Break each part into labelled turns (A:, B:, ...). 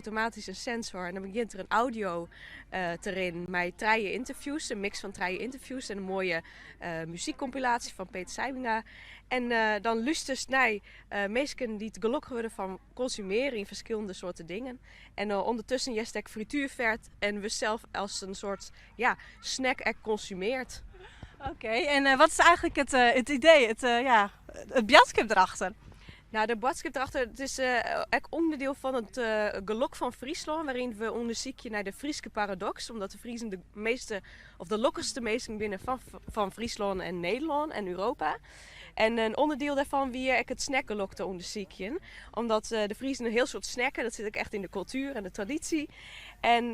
A: automatysk in sensor en dan begjint der in audio te rinnen mei trije ynterviews, in mix fan trije ynterviews en in moaie muzykkompilaasje fan Peter Sijbenga. En dan lústerst nei minsken dy't gelokkich wurde fan konsumearjen yn ferskillende soarten dingen. En ûndertusken hearst ek frituerfet en wurdst sels as in soart ja, snack ek konsumeard.
B: Oké, en wat is eigenlik it, it idee, it, ja, it boadskip derachter?
A: Nou, de boadskip derachter, it is ek ûnderdiel fan it Gelok fan Fryslân, wêryn't we ûndersykje nei de Fryske paradoks, omdat de Friezen de measte of de lokkichste minsken binne fan Fryslân en Nederlân en Europa. En in ûnderdiel dêrfan wie ek it snackgelok te ûndersykjen, omdat de Friezen in hiel soad snacken, dat sit ek echt yn de kultuer en de tradysje. En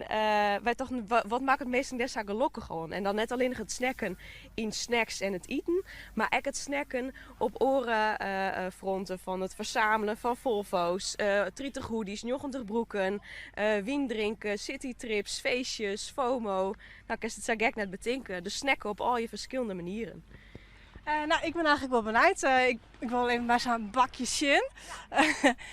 A: wy tochten, wat makket minsken dêr sa gelokkich oan? En dan net allinnich it snacken yn snacks en it iten, mar ek it snacken op oare fronten fan it fersamelen fan Volvo's, 30 hoodies, 90 broeken, wyn drinke, citytrips, feestjes, FOMO. Nou, kinst it sa gek net betinke. Dus snacken op al je ferskillende manieren.
B: Nou, ik bin eigenlik wol benijd. Ik, ik wol even by sa'n bakje sjen.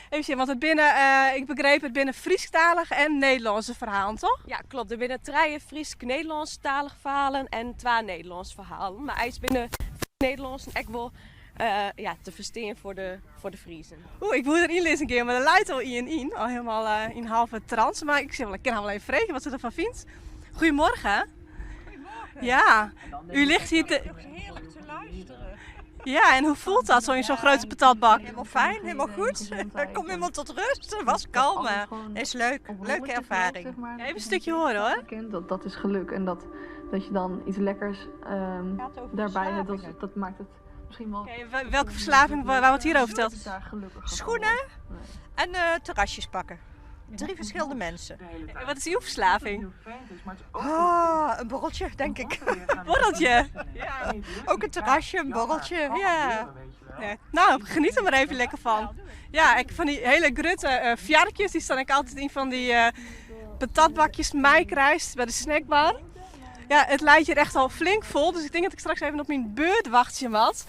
B: Even sjen, want it binne, ik begreep, it binne Frysktalige en Nederlânske ferhalen, toch?
A: Ja, klopt. Der binne trije Frysk-Nederlânsktalige ferhalen en twa Nederlânske ferhalen. Mar eins binne Nederlânsk ek wol ja, te ferstean foar de Friezen.
B: Oeh, ik woe der ynlizzen gean, mar der leit al ien yn. Al hielendal yn halve trance. Mar ik sil wel, ik kin har wol even freegje wat se derfan fynt. Goedemorgen.
C: Goedemorgen.
B: Ja, u ligt hier te...
C: Heerlijk te luisteren.
B: Ja, en hoe voelt dat zo in zo'n grote patatbak?
C: Helemaal fijn, helemaal goed. Ik kom helemaal tot rust. Het was kalm, maar is leuk. Leuke ervaring.
B: Ja, even een stukje horen hoor.
D: Dat, dat is geluk en dat, dat je dan iets lekkers daarbij hebt, dat maakt het misschien wel...
B: Oké, welke verslaving, waar wordt hier over verteld?
C: Schoenen en terrasjes pakken. Drie verschillende mensen.
B: En wat is uw verslaving?
C: Oh, een borreltje, denk ik.
B: Borreltje?
C: Ja. Ook een terrasje, een borreltje, ja.
B: Ja. Nou, geniet er maar even lekker van. Ja, ik van die hele grutte fjarkjes, die staan ik altijd in van die patatbakjes meikrijst bij de snackbar. Ja, het lijkt hier echt al flink vol, dus ik denk dat ik straks even op mijn beurt wachten wat.